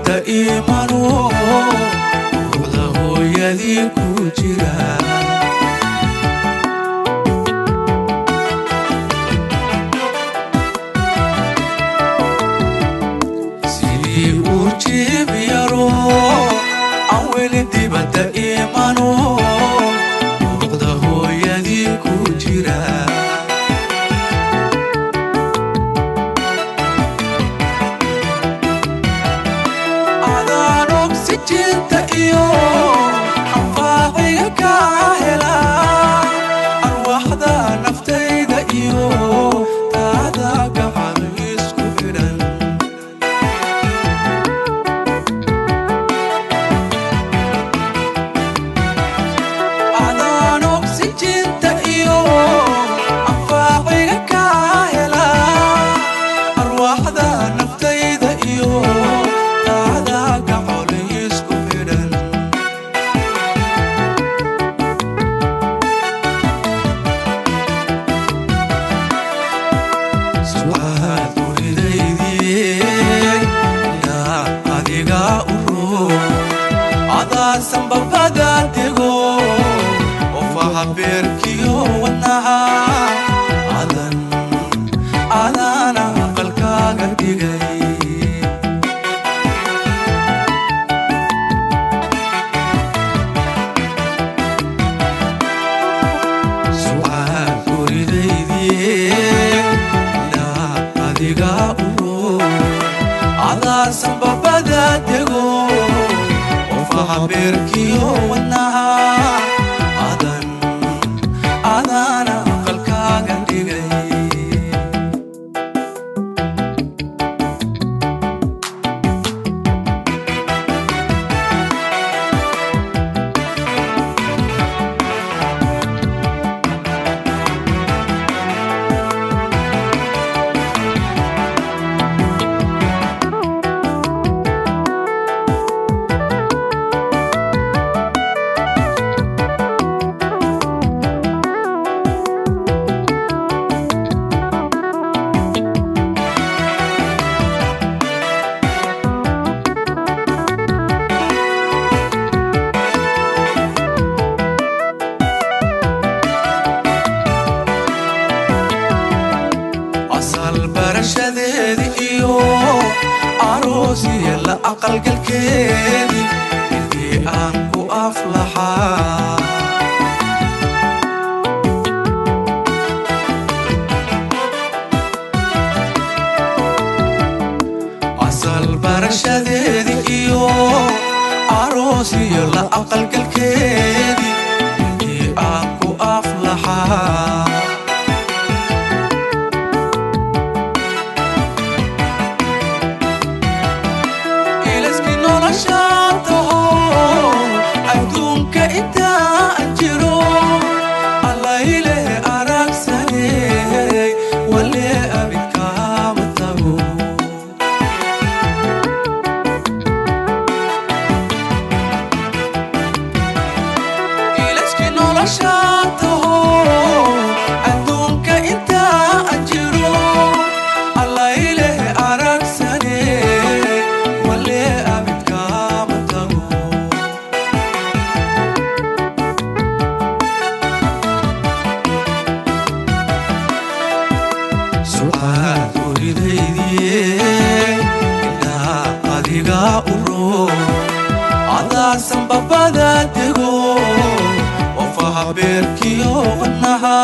dibadda imano, ruuxda hooyadii ku jira. Sidii uu jiib yaro aan weli dibadda imano, ruuxda hooyadii ku jira. Adaan oksijinta iyo anfaaciga kaa helaa, arwaaxda naftayda iyo taada gacan isku xidhan. Adaan oksijinta iyo anfaaciga kaa helaa, arwaaxda naftayda iyo taada gacan isku xidhan. Sucaad guridaydii, indhaa adiga u roon, adaasan babada dego, ofaha beerkiyo wadnaha, adan adaana aqalkaaga dhigay. Sucaad guridaydii, indhaa adiga u roon, adaasan babada dego, ofaha beerkiyo wadnaha, adan adaana aqalkaaga dhigay. Asal barashadeedii iyo aroosiya la aqalgalkeedii, intii aan ku aflaxaa. Asal barashadeedii iyo aroosiyo la aqalgalkeedii, intii aan ku aflaxaa. Ilaski noloshaan taho, adduunka intaan jiro, allayle aragsaney, wale abidkaama tago. Ilaski noloshaan taho, adduunka intaan jiro, allayle aragsaney, wale abidkaama tago. Sucaad guridaydii, indhaa adiga u roon, adaasan babada dego, ofaha beerkiyo wadnaha,